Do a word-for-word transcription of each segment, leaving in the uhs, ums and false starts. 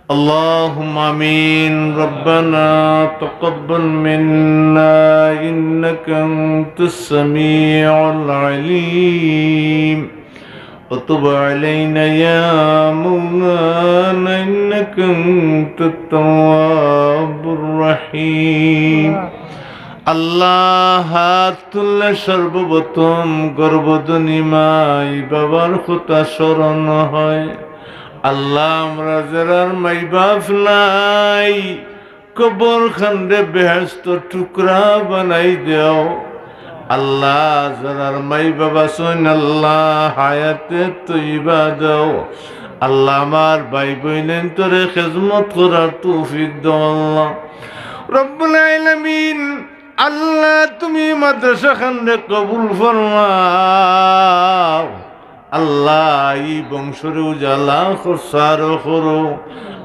اللهم آمين. ربنا تقبل منا إنك أنت السميع العليم وتب علينا يا مولانا إنك أنت التواب الرحيم. আল্লাহ, হাত তুললে সর্বপ্রথম গর্ভধারিণী মাই বাবার কথা স্মরণ হয়। আল্লাহ, আমরা যারার মাই বাপ নাই, কবর খানরে বেহেস্ত টুকরা বানাই দেও। আল্লাহ, যারার মাই বাবা আছইন, আল্লাহ, হায়াতে তৈবা দাও। আল্লাহ, আমার ভাই বইনাইন্তরে খেজমত করার তৌফিক দাও। আল্লাহ রব্বুল আলামিন, আল্লাহ, তুমি মাদ্রাসা খানরে কবুল ফরমাও। আল্লাহ, ই বংশরে উজালা খরচারো করো।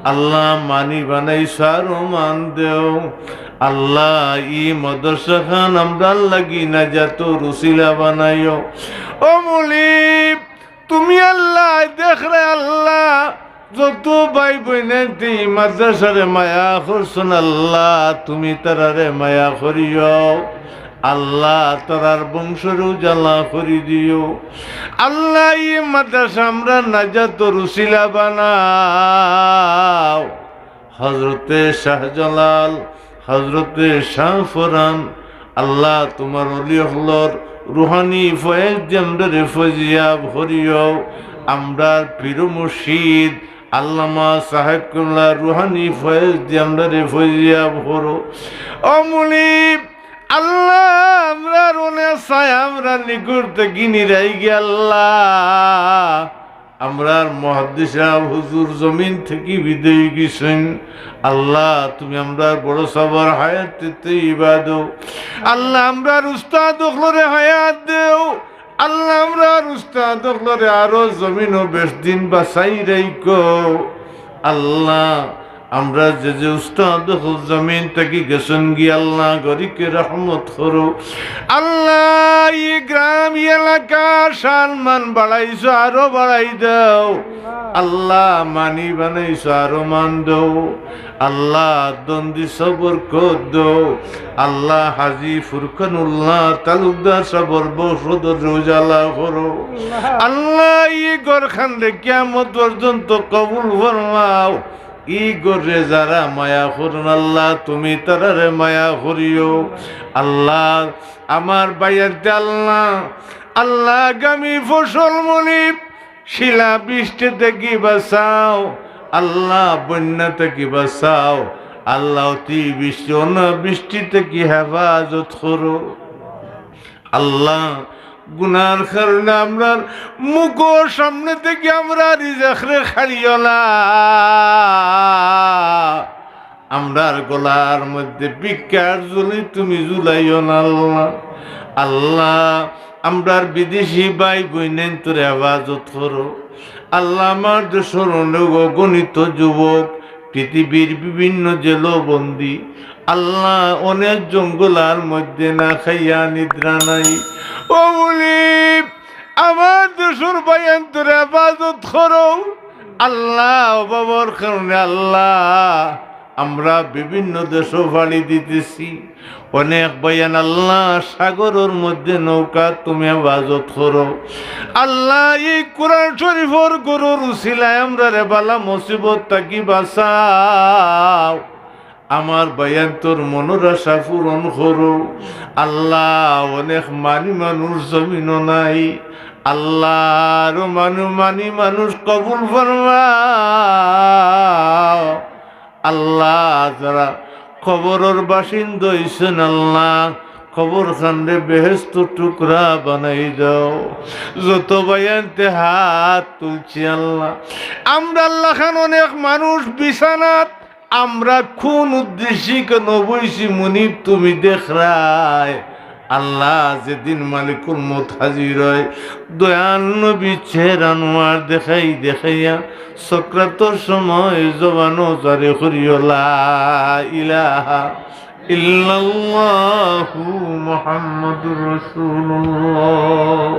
আল্লাহ, মানি বানাইছো আরো মান দেও। আল্লাহ, ই মাদ্রাসা খান আমরার লাগি নাজাতর উসিলা বানাইও। ও মুনিব, তুমি আল্লাহ দেখরায় আল্লাহ, যত ভাই বইনাইন্তে ই মাদ্রাসারে মায়া করছইন আল্লাহ, তুমি তারারে মায়া করিও। আল্লাহ, তারার বংশরে উজালা করি দিও। আল্লাহ, ই মাদ্রাসা আমরার নাজাতর উসিলা বানাও। হজরতে শাহজালাল, হজরতে শাহফরান, আল্লাহ, তুমার অলি অকলর রুহানি ফয়েজ দিয়া আমরারে ফয়েজিয়াব করিও। আমরার পীর মুর্শিদ আল্লামা সাহেব কিবলার রুহানি ফয়েজ দিয়া আমরারে ফয়েজিয়াব করো। ও মুনিব, আল্লাহ, আমরার অনেক চায় আমরার নিকট থাকি নিরাই গিয়া আল্লাহ। আমরার মুহাদ্দিস সাহেব হুজুর জমিন থাকি বিদায় গেছইন। আল্লাহ, তুমি আমরার বড় সাবর হায়াতে তৈবা দেও। আল্লাহ, আমরার উস্তাদ অকলরে হায়াত দেও। আল্লাহ, আমরার উস্তাদ অকলরে আরো জমিনো বেশ দিন বাঁচাই রাখো। আল্লাহ, আমরার যে যে উস্তাদ অকল জমিন থাকি গেছইন গি, আল্লাহ, গরিকে রহমত করো। আল্লাহ, ই গ্রাম, ই এলাকার সম্মান বাড়াইছো, আরো বাড়াই দাও। আল্লাহ, মানি বানাইছো, আরো মান দাও। আল্লাহ, দন্দি সবর কর দাও। আল্লাহ, হাজী ফুরকানুল্লাহ তালুকদার সাবর বংশধররে উজালা করো। আল্লাহ, ই ঘর খানরে কিয়ামত পর্যন্ত কবুল ফরমাও। ই ঘররে যারা মায়া করইন আল্লাহ, তুমি তারারে মায়া করিও। আল্লাহ, আমার ভাইয়াইন্তে আল্লাহ, আল্লাহ, আগামী ফসল মুনিব শিলা বৃষ্টি থাকি বাঁচাও। আল্লাহ, বন্যা থাকি বাঁচাও। আল্লাহ, অতিবৃষ্টি অনাবৃষ্টি থাকি হেফাজত করো। আল্লাহ, গুনার কারণে আমরার মুখর সামনে থাকি আমরার রিজেকরে কাড়িও না। আমরার গলার মধ্যে ভিক্ষার ঝুলি তুমি ঝুলাইও না আল্লাহ। আল্লাহ, আমরার বিদেশি ভাই বইনাইন্তরে হেফাজত করো। আল্লাহ, আমার দেশর অনেক অগণিত যুবক পৃথিবীর বিভিন্ন জেলবন্দি, আল্লাহ, অনেক জঙ্গলার মধ্যে না খাইয়া নিদ্রা নাই। ও মুনিব, আমার দেশর ভাইয়াইন্তরে হেফাজত করো। আল্লাহ, অভাবর কারণে আল্লাহ, আমরা বিভিন্ন দেশো পাড়ি দিতেছি। অনেক ভাইয়াইন আল্লাহ, সাগরর মধ্যে নৌকা, তুমি হেফাজত করো। আল্লাহ, ই কোরআন শরীফর ঘরর উসিলায় আমরারে বালা মুসিবত থাকি বাঁচাও। আমার ভাইয়াইন্তর মনর আশা পূরণ করো। আল্লাহ, অনেক মানি মানুষ জমিনো নাই। আল্লাহ, আরো মানু-, মানি মানুষ কবুল ফরমাও। আল্লাহ, যারা কবরর বাসিন্দা অইছইন আল্লাহ, কবর খানরে বেহেস্ত টুকরা বানাই দাও। যত ভাইয়াইন্তে হাত তুলছি আল্লাহ, আমরার লাখান অনেক মানুষ বিছানাত, আমরা কোন উদ্দেশ্যে কেনে বইছি মুনিব তুমি দেখরায়। আল্লাহ, যেদিন মালিকুল মউত হাজির হয়, দয়াল নবী চেহারা আনোয়ার দেখাই দেখাইয়া সকরাতর সময় জবানো জারি করিও লা ইলাহা ইল্লাল্লাহু মুহাম্মাদুর রাসূলুল্লাহ।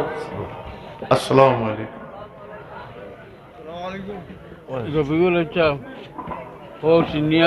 আসসালামু আলাইকুম। রফিকুল, আচ্ছা। ও সিনিয়র।